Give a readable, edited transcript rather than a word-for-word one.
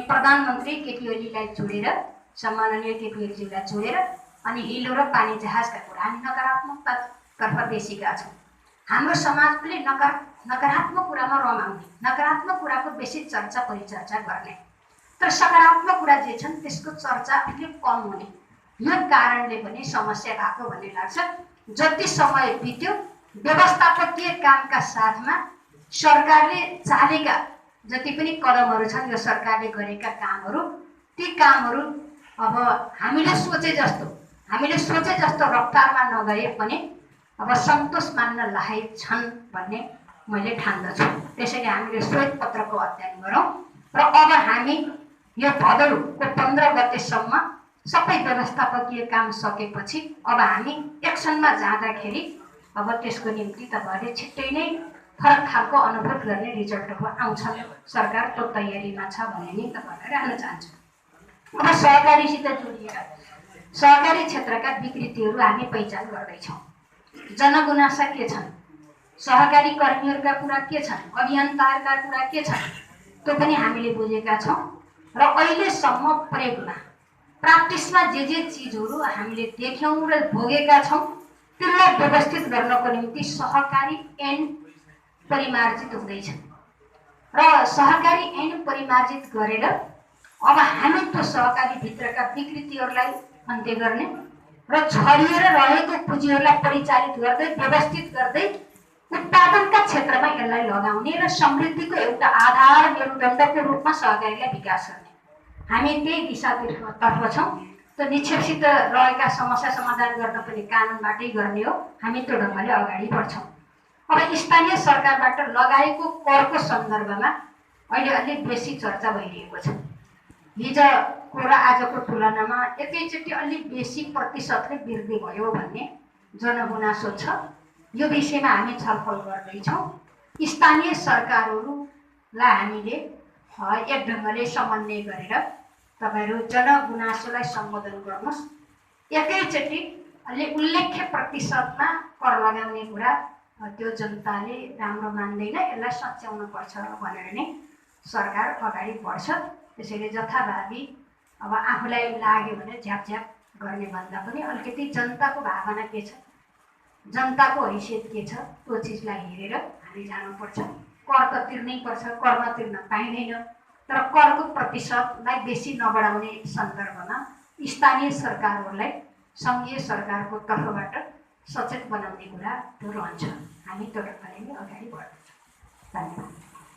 प्रधानमन्त्री केपी ओलीलाई जोडेर, सम्माननीय केपी ओलीजीलाई जोडेर अनि हिलो र पानी जहाजका कुरा हामी नकारात्मकतातर्फ बेसीका छौँ। हाम्रो समाजले नकारात्मक कुरामा रमाउने, नकारात्मक कुराको बेसी चर्चा परिचर्चा गर्ने, तर सकारात्मक कुरा जे छन् त्यसको चर्चा अलिक कम हुने, यो कारणले पनि समस्या भएको भन्ने लाग्छ। जति समय बित्यो व्यवस्थापकीय कामका साथमा सरकारले चालेका जति पनि कदमहरू छन्, यो सरकारले गरेका कामहरू, ती कामहरू अब हामीले सोचे जस्तो रफ्तारमा नगए पनि अब सन्तोष मान्न लायक छन् भन्ने मैले ठान्दछु। त्यसैले हामीले श्वेत पत्रको अध्ययन गरौँ र अब हामी यो भदौको 15 गतेसम्म सबै व्यवस्थापकीय काम सकेपछि अब हामी एक्सनमा जाँदाखेरि अब त्यसको निम्ति तपाईहरुले छिट्टै नै फरक खालको अनुभव गर्ने रिजल्टहरू आउँछन्। सरकार त्यो तयारीमा छ भन्ने नि तपाईहरुलाई राख्न चाहन्छु। अब सहकारीसित जोडिएर सहकारी क्षेत्रका विकृतिहरू हामी पहिचान गर्दैछौँ। जनगुनासा के छन्, सहकारी कर्मीहरूका कुरा के छन्, अभियन्ताहरूका कुरा के छन्, त्यो पनि हामीले बुझेका छौँ र अहिलेसम्म प्रयोगमा प्र्याक्टिसमा जे चिजहरू हामीले देख्यौँ र भोगेका छौँ त्यसलाई व्यवस्थित गर्नको निम्ति सहकारी ऐन परिमार्जित हुँदैछ र सहकारी ऐन परिमार्जित गरेर अब हामी त्यो सहकारी भित्रका विकृतिहरूलाई अन्त्य गर्ने र छरिएर रहेको पुँजीहरूलाई परिचालित गर्दै व्यवस्थित गर्दै उत्पादनका क्षेत्रमा यसलाई लगाउने र समृद्धिको एउटा आधार मेरुदण्डको रूपमा सहकारीलाई विकास गर्ने हामी त्यही दिशातर्फ छौँ। त्यो निक्षेपसित रहेका समस्या समाधान गर्न पनि कानुनबाटै गर्ने हो। हामी त्यो ढङ्गले अगाडि बढ्छौँ। अब स्थानीय सरकारबाट लगाएको करको सन्दर्भमा अहिले अलिक बेसी चर्चा भइरहेको छ। हिजोको र आजको तुलनामा एकैचोटि अलिक बेसी प्रतिशतले वृद्धि भयो भन्ने जनगुनासो छ। यो विषयमा हामी छलफल गर्दैछौँ। स्थानीय सरकारहरूलाई हामीले एक ढङ्गले समन्वय गरेर तपाईहरु जनगुनासोलाई सम्बोधन गर्नुहोस्। एकैचोटि अलि उल्लेख्य प्रतिशतमा कर लगाउने कुरा त्यो जनताले राम्रो मान्दैन, यसलाई सच्याउनु पर्छ भनेर नै सरकार अगाडि बढ्छ। त्यसैले जथाभावी अब आफूलाई लाग्यो भने झ्यापझ्याप गर्ने भन्दा पनि अलिकति जनताको भावना के छ, जनताको हैसियत के छ, त्यो चिजलाई हेरेर हामी जानुपर्छ। कर त तिर्नै पर्छ, कर नतिर्न पाइँदैन, तर करको प्रतिशतलाई बेसी नबढाउने सन्दर्भमा स्थानीय सरकारहरूलाई सङ्घीय सरकारको तर्फबाट सचेत बनाउने कुरा त्यो रहन्छ। हामी त्यो ढङ्गले नै अगाडि बढ्दैछौँ। धन्यवाद।